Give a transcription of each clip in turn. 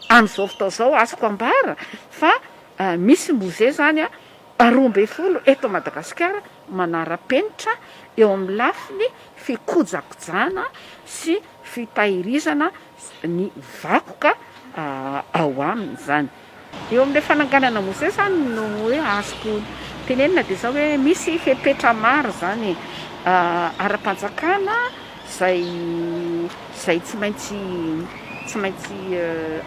Amin'izao fotoana izao azoko ambara fa misy musée zany 12 eto Madagasikara manara-penitra eo amin'ny lafiny fikojakojana sy fitahirizana ny vakoka ao aminy izany. Eo amin'ilay fananganana mozea izany no hoe azoko tenenina dia izao hoe misy fepetra maro izany ara-panjakana izay izay tsy maintsy tsy maintsy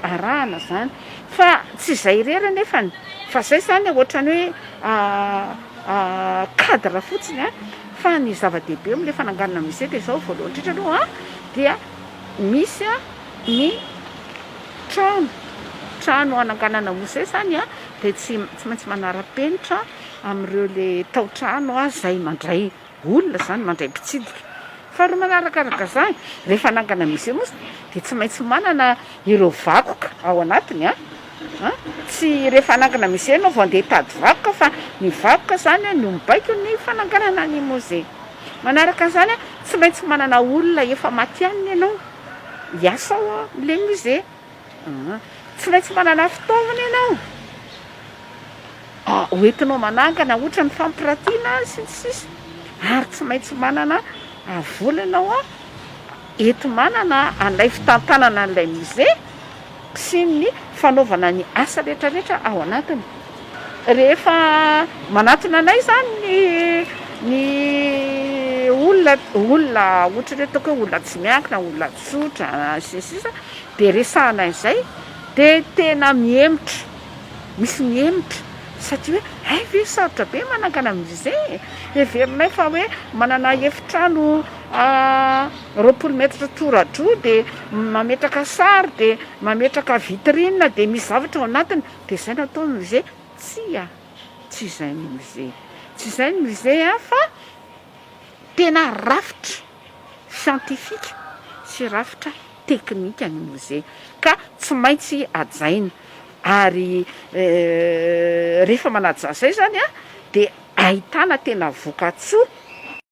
arahana izany fa tsy izay irery anefany fa izay izany ohatran'ny hoe cadre fotsiny an, fa ny zava-dehibe amin'ilay fananganana musée dia izao, voalohany indrindra aloha dia misy ny trano, trano hananganana musée izany an, dia tsy tsy maintsy manara-penitra amin'ireo le tao-trano izay mandray olona izany, mandray mpitsidika. Faharoa manarakaraka izany, rehefa hanangana musée moa dia tsy maintsy manana ireo vakoka ao anatiny an, an, tsy rehefa hanangana musée ianao vao andeha hitady vakoka fa ny vakoka izany no mibaiko ny fananganana ny musée. Manaraka an'izany an, tsy maintsy manana olona efa matihanina ianao hiasa ao amin'ilay musée. Tsy maintsy manana fitaovana ianao hoentinao manangana ohatra ny fampiratiana sy ny sisa ary tsy maintsy manana vola ianao enti-manana an'ilay fitantanana an'ilay musée sy ny fanaovana ny asa rehetrarehetra ao anatiny. Rehefa manatona anay izany ny ny olona olona ohatra hoe ataoko hoe olona tsy miankina, olona tsotra sy ny sisa dia resahana izay dia tena mihemotra, misy mihemotra satria hoe hay ve sarotra be manangana musée e, heverinay fa hoe manana efitrano 20 mètre tora-droa dia mametraka sary dia mametraka vitrine dia misy zavatra ao anatiny dia izay no atao musée, tsia, tsy izay ny musée, tsy izay ny musée fa tena rafitra siantifika sy rafitra teknika ny musée ka tsy maintsy hajaina ary rehefa manaja izay izany dia ahitana tena vokatsoa.